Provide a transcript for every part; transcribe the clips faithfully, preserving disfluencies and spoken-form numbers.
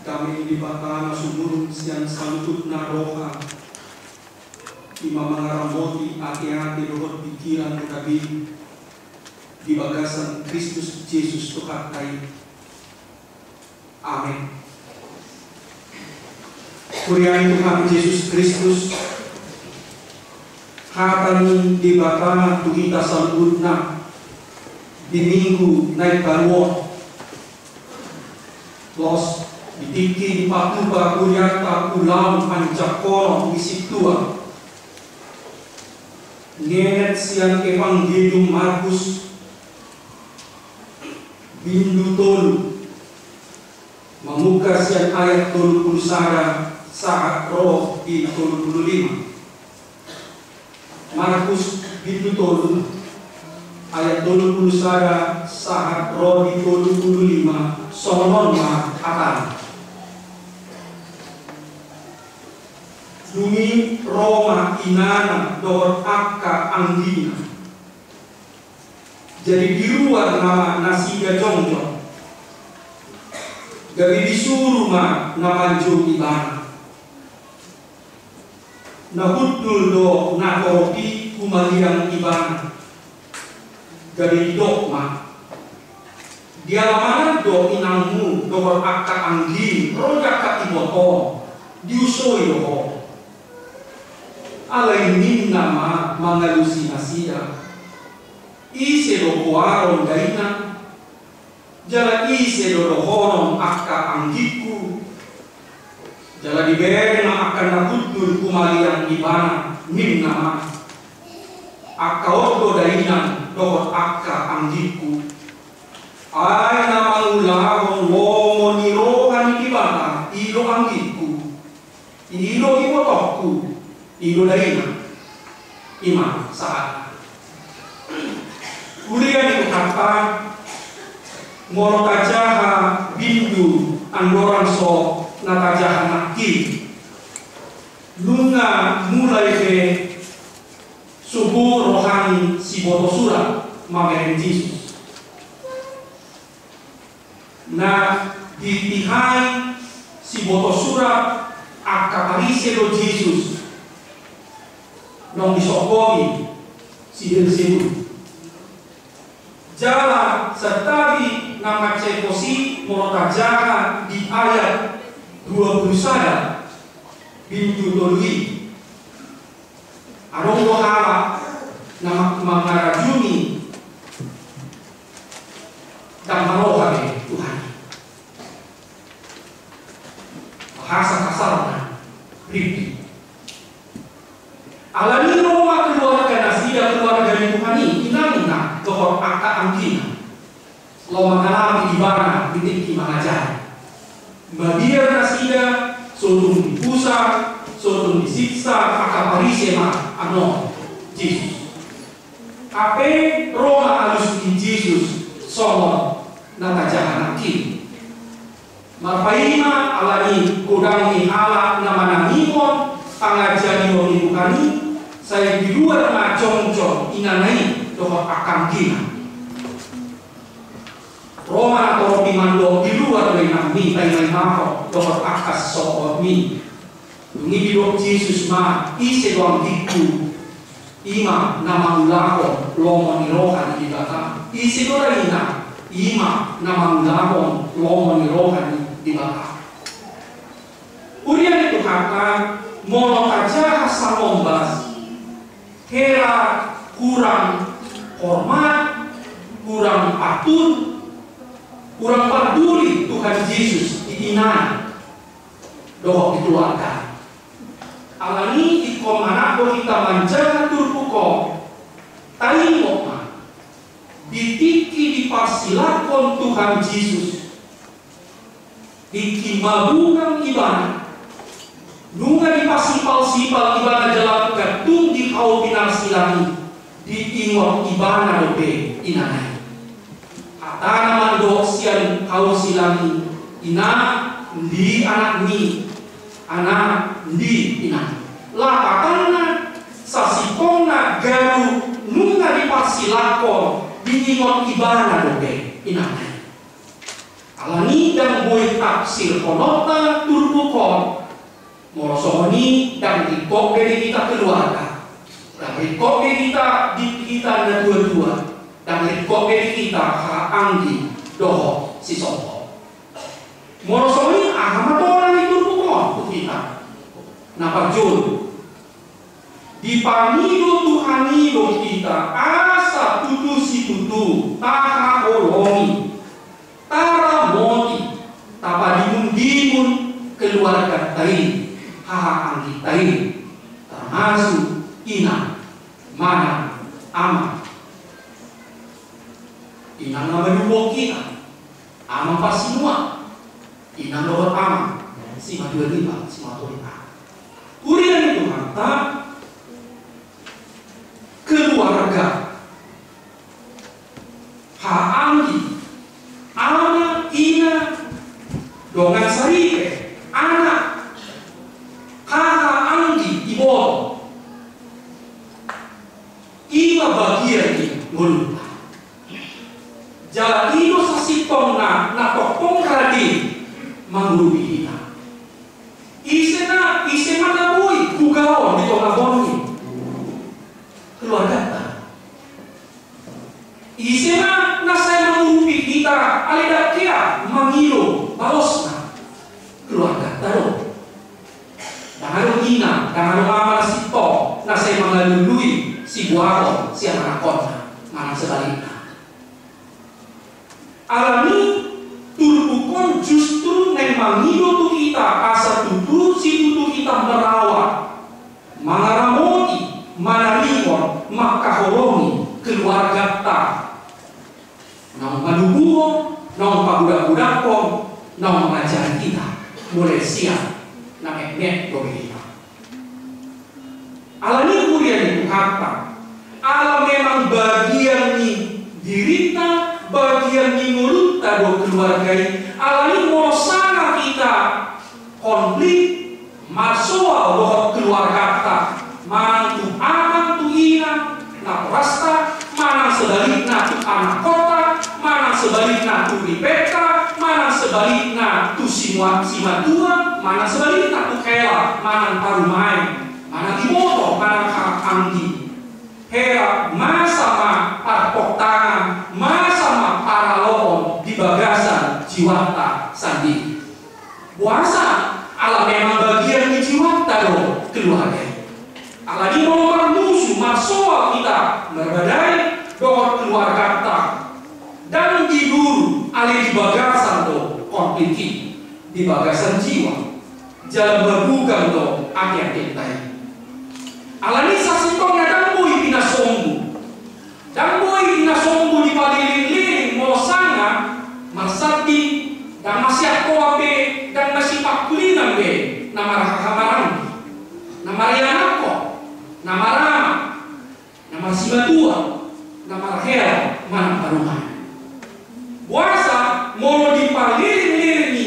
Dame ni Debata na sumurung sian saluhutna roha, i ma mangaramoti ateate dohot pingkiranmuna be di bagasan Kristus Jesus Tuhanta i. Amen. Huria ni Tuhan Jesus Kristus, hata ni Debata tu hita saluhutna di Minggu na imbaru on, laos di tingki dipatupa hurianta ulaon manjangkon ni sintua, ngenet sian Evangelium Markus, bindu tolu, mamungka sian ayat tolu pulu sada sahat ro di tolu pulu lima. Markus bindu tolu, ayat tolu pulu sada sahat ro di tolu pulu lima, songon on ma hatana. Dung i ro ma inana dohot angka anggina. Jadi di ruar nama nasida jongjong. Gabe disuru ma na manjou ibana. Na hundul do natorop i humaliang ibana. Gabe didok ma, diala mangan do inangmu dohot angka anggim ro di angka ibot on, diusoi do ho. Alai ninna ma mangalusi nasida, ise do huaron dainang? Jala ise do dohonon angka anggingku? Jala dibereng ma angka na hundul humaliang ibana, ninna ma, angka on do dainang dohot angka anggingku. Ai na mangulahon lomo ni roha ni Debata i do anggingku. I do ibotongku, i do dainang. I ma sahatna. Huria ni Tuhanta, molo tajaha bindu andorang so na tajaha nangkin, nunga mulai be suhut roha ni siboto surat mamereng Jesus. Na ditihai siboto surat angka Parise do Jesus naung disonggot i si Beelzebul. Jala santabi na mansai pos i molo tajaha di ayat dua pulu sada bindu tolu i. Adong do halak na ma-, mangarajumi ndang maroha be Tuhan i. Bahasa kasarna, ripi. Alani i ro ma keluarga nasida, keluarga ni Tuhan i, inangna dohot angka anggina. Laho mangalami ibana di tingki mangajari. Mabiar nasida, sotung dipusa, sotung disiksa angka Parise ma annon Jesus. Hape ro ma alus ni Jesus songon na tajaha nangkin. Marpaima alani godang ni halak na manangihon pangajarion ni Tuhan i, sai di ruar ma jongjong inana i dohot angka anggina. Ro ma natorop i mandok, di ruar do inangmi, paimaimahon dohot angka sisongonmi. Dung i didok Jesus ma, ise do anggingku? I ma na mangulahon lomo ni roha ni Debata. Ise do dainang? I ma na mangulahon lomo ni roha ni Debata. Huria ni Tuhanta, molo tajaha sangombas, hera kurang hormat, kurang pantun, kurang parduli Tuhan Jesus di inana dohot di keluarga. Alani i ingkon manang do hita manjaha turpuk on, taingot ma, di tingki diparsilangkon Tuhan Jesus, tingki mabugang ibana, nunga dipasipal-sipal ibana jala tung di hau pinarsilang i, diingot ibana dope inana i. Hatana mandok sian hau silang i, inang, ndi anakmi? Anang, ndi inang? Lapatanna, sasintongna gabe nunga diparsilangkon, diingot ibana dope inana i. Alani i ndang boi tafsirhononta turpuk on, molo songon i ndang ringkot be di hita keluarga, ndang ringkot be hita di hita na tua-tua, ndang ringkot be di hita haha anggi dohot sisonggop. Molo songon i, aha ma tona ni turpuk on tu hita? Na parjolo, dipangido Tuhan i do hita asa tutu situtu tahaholongi, taramoti, tapadimun-dimun keluarganta i, haha anggita i, termasuk inang manang amang. Inang na madungkon hita, amang parsinuan, inang dohot amang, simatua niba, simatua niba. Huria ni Tuhanta, keluarga, haha anggi, ama, ina, dongan saripe, anak, haha anggi, iboto. I ma bagian ni ngolunta. Jala i do sasintongna na tongtong rade mangurupi hita. Ise na, ise ma na boi hugaon di tonga borngin? Keluarganta. Ise ma na sai mangurupi hita, alai ndang hea mangido balosna? Keluarganta do. Ndang adong ina, ndang adong ama na sintong na sai mangalului sibuahon sianakonna manang sebalikna. Alani i turpuk on justru naeng mangido tu hita asa tutu situtu hita merawat, mangaramoti, manaringot, mangkaholongi keluarganta. Naung manubuhon, naung pagodanggodanghon, naung mangajari hita, mulai sian na metmet dope hita. Alani i huria ni Tuhanta, ala memang bagian ni dirinta, bagian ni ngolunta do keluarga i, alani i molo sanga hita konflik, marsoal dohot keluarganta, manang tu amang tu inang natorasta, manang sebalikna tu anakkonta, manang sebalikna tu ripenta, manang sebalikna tu simua-, simatua, manang sebalikna tu hela, manang parumaen, manang iboto, manang haha anggi. Hera masa ma parpottangan, masa ma paraloon di bagasan jiwanta sandiri. Boasa? Ala memang bagian ni jiwanta do keluarga i. Alani i molo marmusu, marsoal hita marbadai dohot keluarganta, ndang di duru, alai di bagasan do konflik i, di bagasan jiwa. Jala mabugang do ateatenta i. Alani i sasintongna ndang boi pinasombu. Ndang boi pinasombu, dipalilingliling molo sanga marsanding, ndang masiangkoan be, ndang masipangkulingan be na marhahamaranggi, na marianakkon, na marama, na marsimatua, na marhela manang parumaen. Boasa? Molo dipalilingliling i,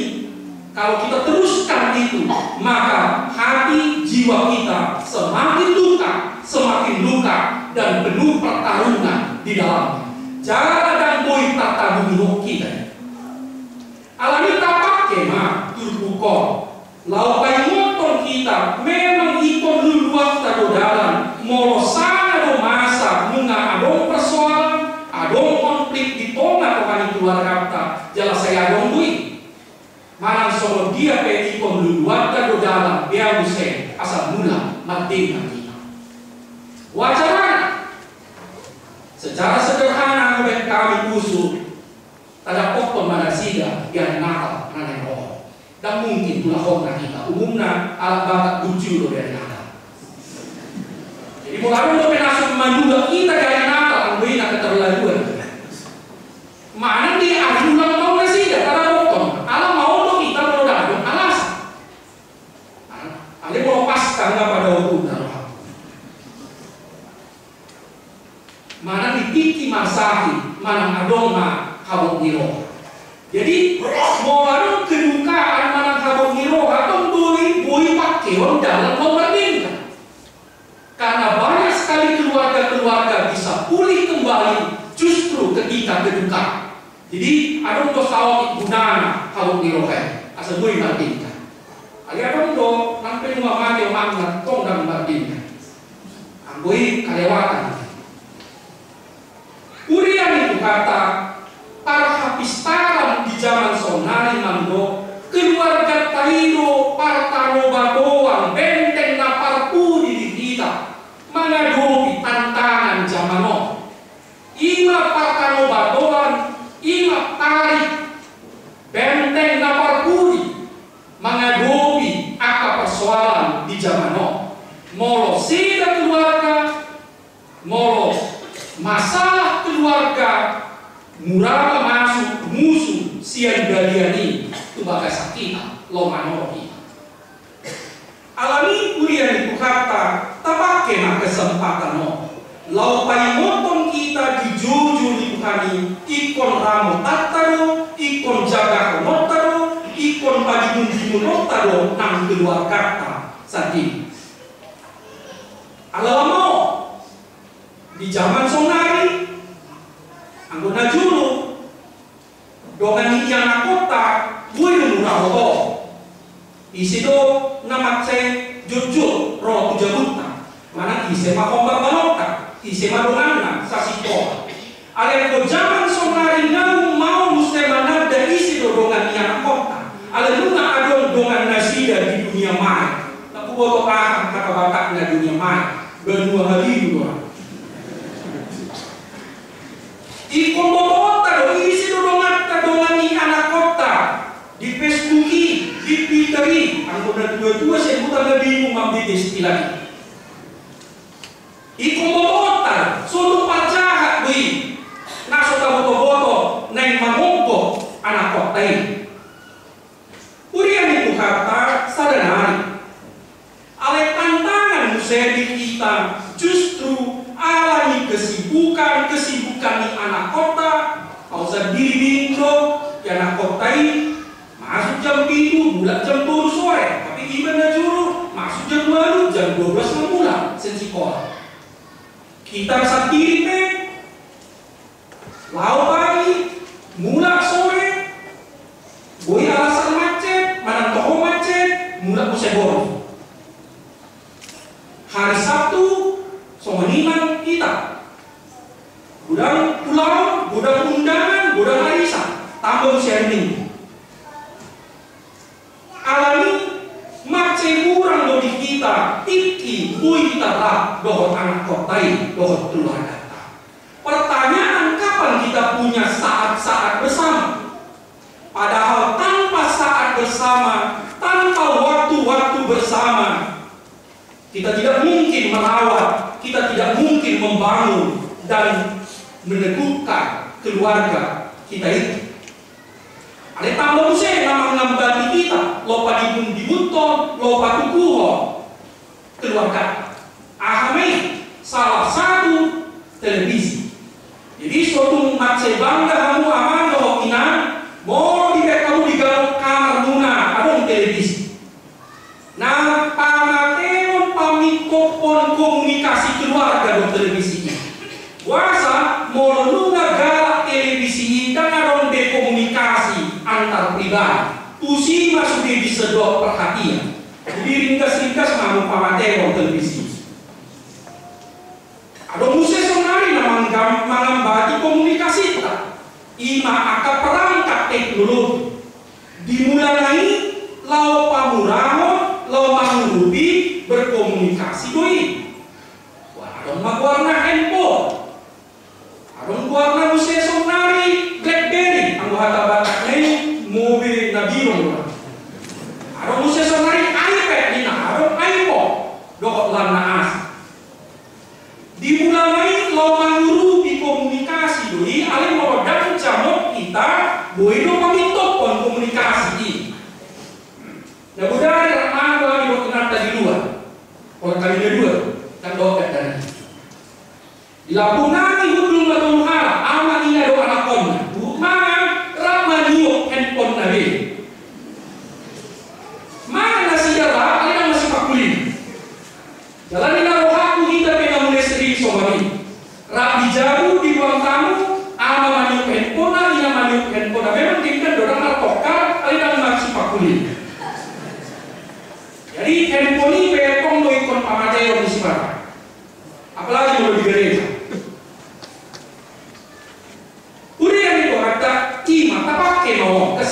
kalau kita teruskan itu, maka hati jiwa kita semakin luka, semakin luka, dan penuh pertarungan di dalamnya. Jala ndang boi tartabungihon hita. Alani i tapangke ma turpuk on laho paingothon hita, memang ingkon luluanta do dalan, molo sanga do masa nunga adong persoalan, adong konflik di tongatonga ni keluarganta, jala sai adong do i. Manang songon dia pe ingkon luluanta do dalan, bea muse asa mulak mandenggan hita. Wacarana, secara sederhana, anggo baen hami usul, tadapot ma nasida di ari Natal na naeng ro on. Ndang mungkin tulak hona hita, umumna anak Batak burju do di ari Natal. Jadi molo adong dope na so manulak hita di ari Natal, anggo i na keterlaluan. Manang di ari ulang tahun nasida, tadapothon, ala maol do hita molo ndang adong alasan. Alai molo Paskah nga pada waktu na roha. Manang di tingki marsahit, manang adong ma habot ni roha. Jadi molo adong kedukaan manang habot ni roha, tong do i boi pangkeon dalan laho mardenggan. Karena banyak sekali keluarga-keluarga bisa pulih kembali justru ketika kedukaan. Jadi adong do saotik gunana habot ni roha i, asa boi mardenggan. Alai adong do nang pe nunga mate omakna tong ndang mardenggan. Anggo i kalewatan. Huria ni Tuhanta, parhapistaran di jaman saonnari mandok, keluarganta i do partanobatoan, benteng na parpudi di hita mangadopi tantangan jaman on. I ma partanobatoan, i ma tarik, benteng na parpudi mangadopi angka persoalan di jaman on. Molo sega keluarga, molo masalah keluarga, mura ma masuk musu sian balian i tu bagasan hita, laho manolong hita. Alani i, huria ni Tuhanta, tapake ma kesempatan on laho paingothon hita di joujou ni Tuhan i, ingkon ramotanta do, ingkon jagahononta do, ingkon padimundimundonta do nang keluarganta sandiri. Ala lam on, di jaman saonnari, anggo na jolo, dongan ni ianakhonta boi do mura hohom. Ise do na mansai jotjot ro tu jabunta? Manang ise ma hombar balonta? Ise ma donganna sasikola? Alai anggo jaman saonnari naung maol muse mananda ise do dongan ni ianakhonta. Alai nunga adong dongan nasida di dunia maya. Ndang huboto aha hata Batak na dunia maya. Banua halilu do ra. Ingkon botoonta do ise do donganta, dongan ni ianakhonta, di Facebook i, di Twitter i, anggo na tuatua sian huta na bingung mambege istilah i. Ingkon botoonta, so tung parjahat do i na so tabotoboto naeng mangongkop anakhonta i. Huria ni Tuhanta, sada nari. Alai tantangan muse di hita justru ala ni kesibukan, kesibukan ni anakhonta. Au sandiri bingung do, ianakhonta i masuk jam pitu, mulak jam tolu sore. Tapi iba na jolo masuk jam ualu, jam dua belas ma mulak sian sikola. Hita sandiri pe laho pagi, mulak sore, boi alasan macet, manang toho macet, mulak muse borngin. Hari Sabtu songon i nang hita. Godang ulaon, godang undangan, godang arisan, tamba muse hari Minggu. Alani mansai hurang do di hita tingki boi hita rap dohot anakhonta i dohot keluarganta. Pertanyaan, kapan kita punya saat-saat bersama? Padahal tanpa saat bersama, tanpa waktu-waktu bersama, kita tidak mungkin merawat, kita tidak mungkin membangun dan meneguhkan keluarga kita itu. Alai tamba muse na mangambati hita, laho padimundimundhon, laho patukuhon keluarga. Aha ma i? Salah satu, televisi. Jadi so tung mansai bangga hamu amang dohot inang, molo dibaen hamu di galon kamarmuna adong televisi. Na pamatehon pamintophon komunikasi keluarga do televisi i. Boasa? Molo nunga galak televisi i, ndang adong be komunikasi antar pribadi. Tusi ma sude disedot perhatian. Jadi ringgas-ringgas ma hamu pamatehon televisi i. Adong muse saonari na manggam-, mangambati komunikasinta. I ma angka perangkat teknologi. Di mulana i laho pamurahon, laho mangurupi, berkomunikasi do i. Wah, adong ma goarna handphone. Adong goarna muse saonari BlackBerry, anggo hata Batakna i mobil na birong do. Adong muse saonari iPad ninna, adong iPhone dohot lan na asing. Di mulana i laho mangurupi komunikasi do i, alai molo ndang jamot hita, boi do pamintophon komunikasi i.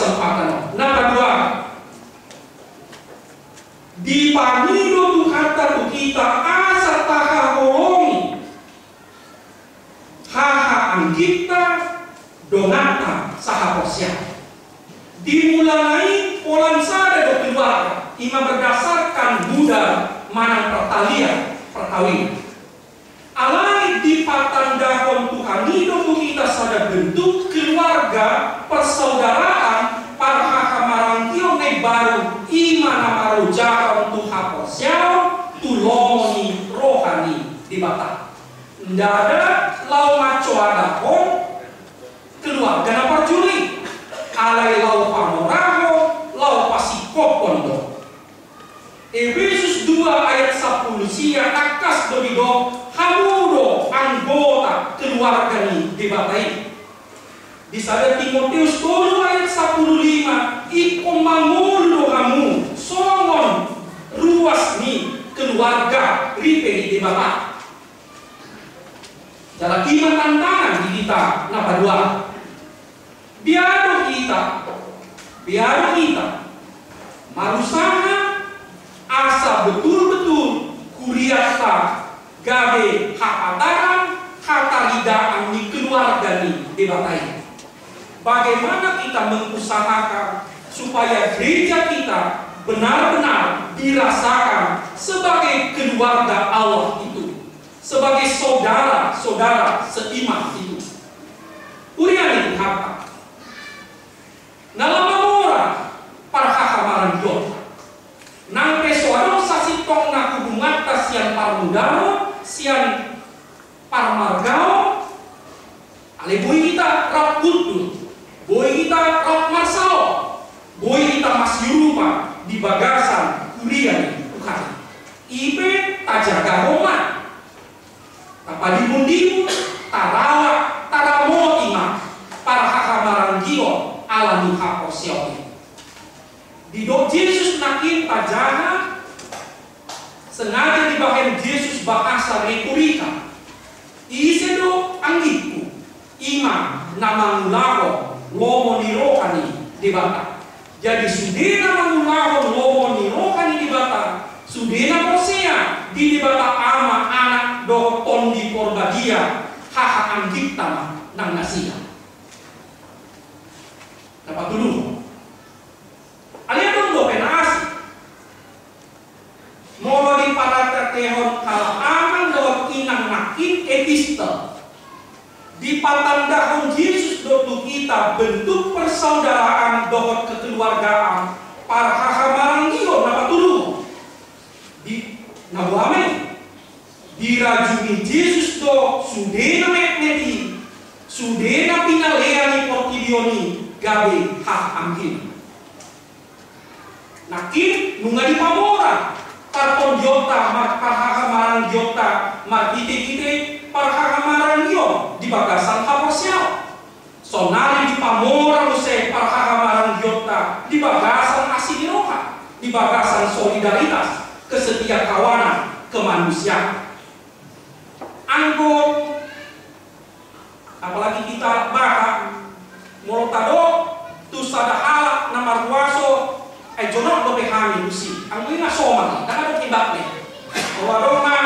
Kesempatan na paduahon, dipangido Tuhanta tu hita asa tahaholongi haha angginta, donganta sahaporseaon. Di mulana i holan sada do keluarga, ima berdasarkan buda manang pertalian, perkawinan. Alai dipatandahon Tuhan i do tu hita sada bentuk keluarga persaudaraan, parhahamaranggion na imbaru, ima na marujak tu haporseaon, tu lomo ni roha ni Debata. Ndada laho mancoadahon keluarga na parjolo i, alai laho pamorahon, laho pasingkophon do. Epesus dua ayat sampulu sia tangkas do didok, hamu do anggota keluarga ni Debata i. Di sada Timoteus tolu ayat sampulu lima, ingkon mangolu do hamu songon ruas ni keluarga ripe ni Debata. Jala i ma tantangan di hita na paduahon. Biar do hita, biar do hita marusaha asa betul-betul kurianta gabe hapataran, hataridaan ni keluarga ni Debata i. Bagaimana kita mengusahakan supaya gereja kita benar-benar dirasakan sebagai keluarga Allah itu, sebagai saudara-saudara seiman itu? Huria ni Tuhanta, na lam mamora parhahamaranggion. Nang pe so adong sasintongna hubunganta sian parmudaon, sian parmargaon, alai boi hita rap hundul, boi hita rap marsaor, boi hita masiurupan di bagasan huria ni Tuhan. I pe tajagahon ma. Tapadimun-dimun, tarawat, taramoti ma parhahamaranggion ala ni haporseaon i. Didok Jesus nangkin tajaha, sengaja dibahen Jesus bahasa retorika. Ise do anggingku? Ima na mangulahon lomo ni roha ni Debata. Jadi sude na mangulahon lomo ni roha ni Debata, sude na porsea di Debata Ama, Anak dohot Tondi Porbadia, haha angginta ma nang nasida. Na patoluhon, alai adong dope na asing. Molo diparatehon halak amang dohot inang nangkin epistel, dipatandahon Jesus do tu hita bentuk persaudaraan dohot kekeluargaan, parhahamaranggion na patoluhon. Di na boha ma i, dirajumi Jesus do sude na metmet i, sude na pinalean ni portibi on i gabe haha anggina. Nangkin nunga dipamora partondionta, mar-, parhahamarangionta marhitehite parhahamaranggion di bagasan haporseaon. Saonari dipamora muse parhahamarangionta di bagasan asi ni roha, di bagasan solidaritas, kesetiakawanan, kemanusiaan. Anggo Apalagi hita Batak, molo tadok tu sada halak na marhuaso, ai jonok dope hami tusi. Anggo i na somal, ndang adong hebatna. Molo adong ma,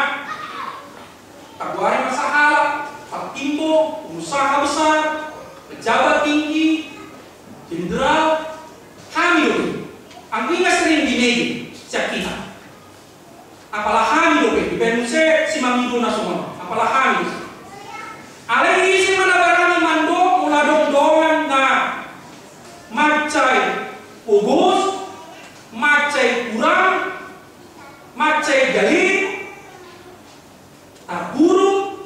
tagoari ma sahalak, partimbo, pengusaha besar, pejabat tinggi, jenderal, hami dope. Anggo i na sering dimege sian hita. Apala hami dope, dibaen muse simangido na songon on. Apala hami dope. Alai ise ma na barani mandok molo adong dongan na mansai pogos, mansai hurang, mansai gale, tarpurung,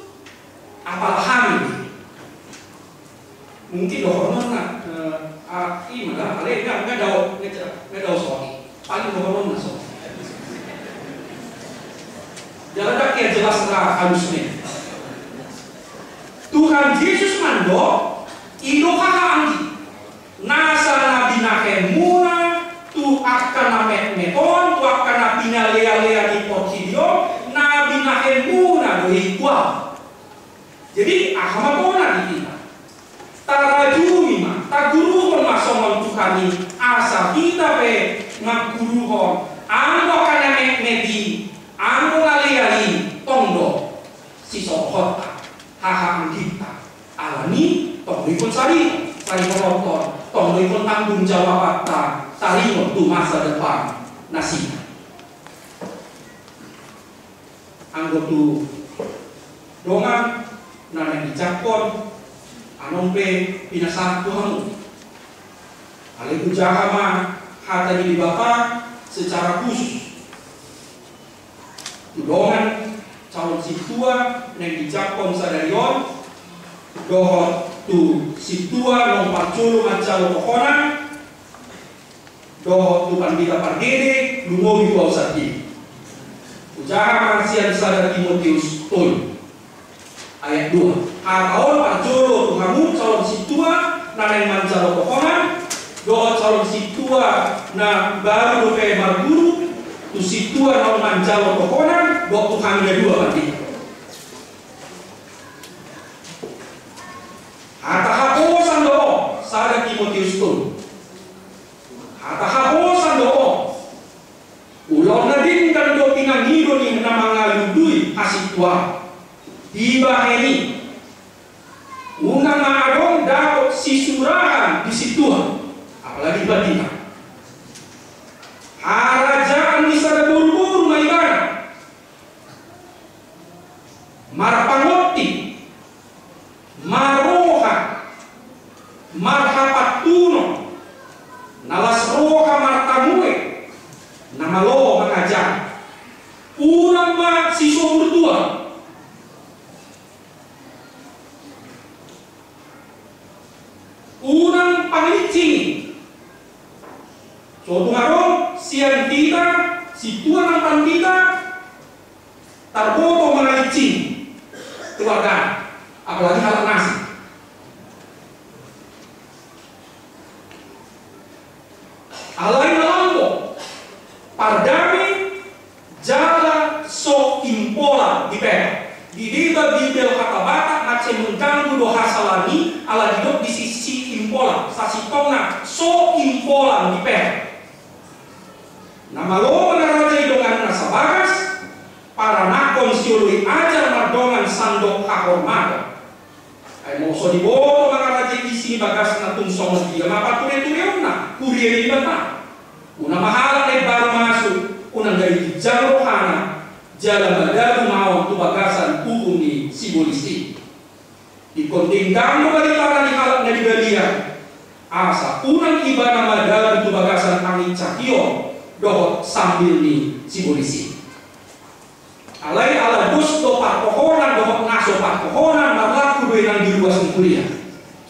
apala hami dope. Mungkin dohononna, eh, ah, i ma da, ale, nga, nga dao, nga, nga dao songon i. Paling dohononna songon i. Jala ndang hea jelas ra halusna. Tuhan Jesus mandok, i do haha anggi. Nasa na binahenmuna tu angka na metmet on, tu angka na pinalealea ni portibi on, na binahenmuna do i tu ahu. Jadi, aha ma bona di hita? Tarajumi ma, taguruhon ma songon Tuhan i, asa hita pe manguruhon anggo angka na metmet i, anggo na leal i, tong do sisorhonta, hahaanggingta. Alani tong do ingkon saringot, saringothon, tong do ingkon tanggung jawabanta, saringot tu masa depan nasida. Anggo tu dongan na naeng dijangkon, annon pe pinasahat tu hamu. Alai hujaha ma hata ni Debata secara khusus tu dongan calon sintua naeng dijangkon sadari on, dohot tu sintua naung parjolo manjalo tohonan, dohot tu pandita pargede, lumobi tu ahu sandiri. Hujaha ma sian sada Timoteus tolu ayat dua. Hata on parjolo tu hamu calon sintua na naeng manjalo tohonan, dohot calon sintua na baru dope marguru, tu sintua naung manjalo tohonan, dohot tu hami na dua pandita. Hata haposan do on, sada Timoteus tolu. Hata haposan do on. Ulaon na denggan do pinangido ni na mangalului hasintuan. Dibahen i, unang ma adong dapot sisurahan di sintua, apalagi di pandita. Harajaan ni sada boruboru ma ibana. Marpangonti, marroha, marhapantunon, na las roha martamue, na malo mangajari. Unang ma sisoburtua. Unang pangincing. So tung adong sian hita sintua nang pandita tarboto mangincing keluarga, apalagi halak na asing. Alai na lambok, pardame jala so impola dipehe. Di deba Bibel hata Batak mansai mengganggu do hasalaan i, ala didok disi si impola, sasintongna so impola dipehe. Na malo mangarajai donganna sabagas, paranakhon sioloi ajar mardongan sandok hahormaton. Ai molo so diboto mangarajai isi ni bagasna, tung songon dia ma paturetureonna, huria ni Debata. Unang ma halak na imbaru masuk, unang gabe ginjang rohana, jala madabu ma on tu bagasan uhum ni sibolis i. Ingkon denggan do baritana di halak na di balian, asa unang ibana madabu tu bagasan angin cahion dohot sambil ni sibolis i. Alai ala dos do parpohonan dohot na so parpohonan, marlaku do i nang di ruas ni huria.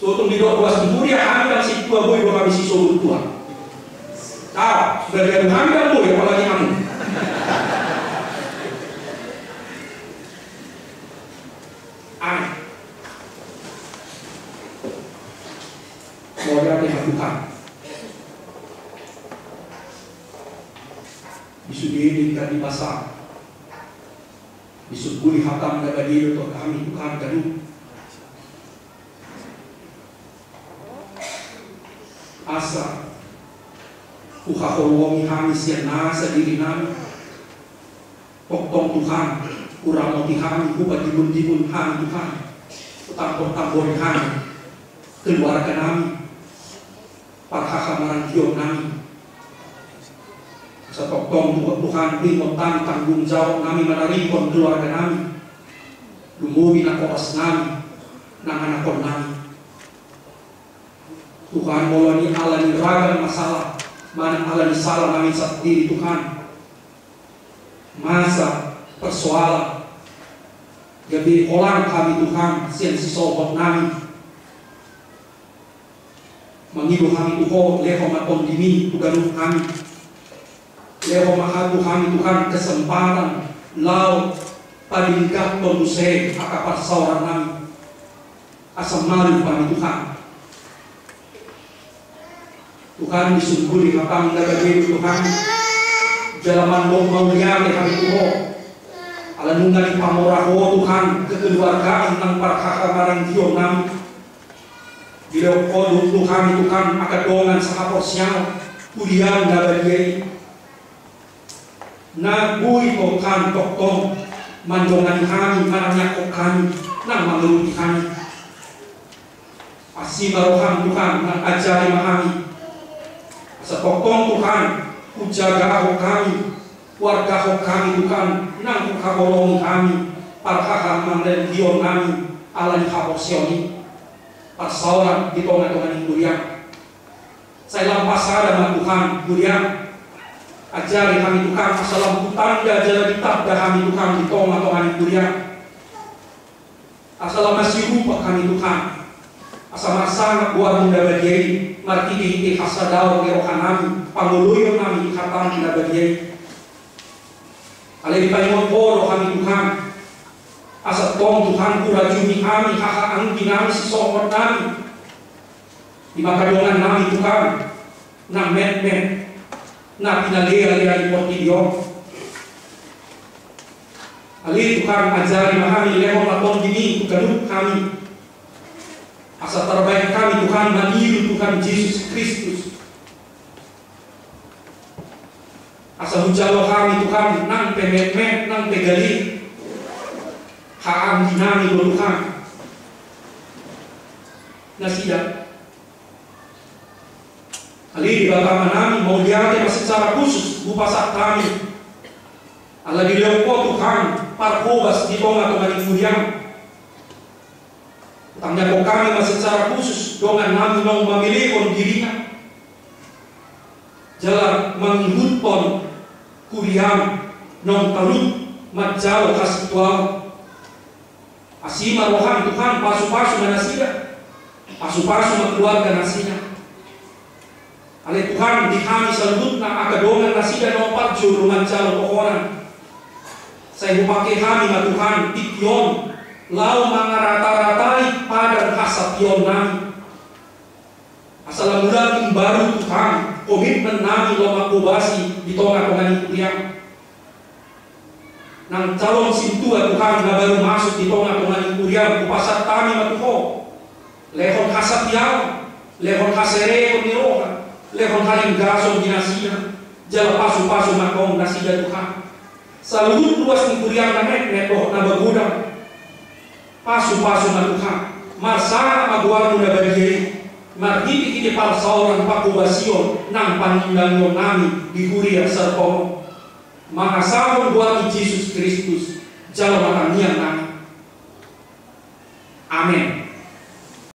So tung didok ruas ni huria, hami ndang sintua boi do hami sisoburtua. Ah, berarti hami ndang boi, apalagi hamu. Amin. Mauliate ma Tuhan. Di sude denggan ni basa, disungkuli hatam na badia do tu hami Tuhan ganup. Asa huhaholongi hami sian nasa diri nami. Tongtong Tuhan, huramoti hami, hupatimbuntimbun hami Tuhan, hutambor-tambori hami keluarga nami, parhahamaranggion nami. Asa tongtong Tuhan, huingot hami tanggung jawab nami manarihon keluarga nami, lumobi na horas nami, na anakon nami. Tuhan, molo ni ala ni ragam masalah manang ala ni sala nami sandiri Tuhan, masa persoalan, gabe holan hami Tuhan sian sisohot nami. Mangido hami tu Ho, lehon ma tondimi tu ganup hami. Lehon ma Ho tu hami Tuhan kesempatan laho padengganhon muse angka parsaoran nami. Asa malum hami Tuhan. Tuhan, disungkuli hatam na badia do Tuhan. Jala mandok mauliate hami tu Ho. Ala nunga dipamora Ho Tuhan kekeluargaan nang parhahamaranggion nami. Dilehon Ho do tu hami Tuhan angka dongan sahaporseaon, huriaM na badia i, na boi Tuhan tongtong mandongani hami, manangianghon hami, nang mangurupi hami. Asi ma rohaM Tuhan, nang ajari ma hami, asa tongtong Tuhan hujagahon hami, huargahon hami Tuhan, nang huhaholongi hami parhahamarenggionnami ala ni haporseaon i, parsaoran di tongatonga ni huriaM. Sai lam pasada ma Tuhan huriaM. Ajari hami Tuhan asa lam hutanda jala ditanda hami Tuhan di tongatonga ni huriaM. Asa lam masirupa hami Tuhan, asa marsangap goarMu na badia i marhitehite hasadaon ni rohanami, pangoloionami di hataM na badia i. Alai dipaingot Ho do hami Tuhan, asa tong Tuhan hurajumi hami hahaangginami, sisonggotnami, di angka dongannami Tuhan na metmet, na pinalealea di portibi on. Ale Tuhan, ajari ma hami, lehon ma TondiM tu ganup hami, asa tarbahen hami Tuhan maniru Tuhan Jesus Kristus. Asa hujalo hami Tuhan nang pe metmet, nang pe gale, hahaangginami do Tuhan nasida. Ale Debata Amanami, mauliate ma secara khusus hupasahat hami ala dilehon Ho Tuhan parhobas di tongatonga ni huriaM. Tangiangkon hami ma secara khusus dongannami naung mamelehon dirina jala mangihuthon huriaM naung talut manjalo hasituaon. Asi ma rohaM Tuhan, pasupasu ma nasida, pasupasu ma keluarga nasida. Ale Tuhan, di hami saluhutna angka dongan nasida naung parjolo manjalo tohonan, sai hupangke hami ma Tuhan tingki on laho mangarataratai padan hasapionnami. Asa lam mulak imbaru Tuhan komitmennami laho manghobasi di tongatonga ni huriaM. Nang calon sintua Tuhan na baru masuk di tongatonga ni huriaM, hupasahat hami ma tu Ho. Lehon hasatiaon, lehon hasereon ni roha, lehon haringgason di nasida, jala pasupasu ma Ho nasida Tuhan. Saluhut ruas ni huriaM na metmet dohot na magodang, pasupasu ma Tuhan, marsangap ma goarMu na badia i, marhitehite parsaoran, panghobasion nang pangundangionnami di huria Serpong on. Mangasahon goar ni Jesus Kristus jalo ma tangiangnami. Amen.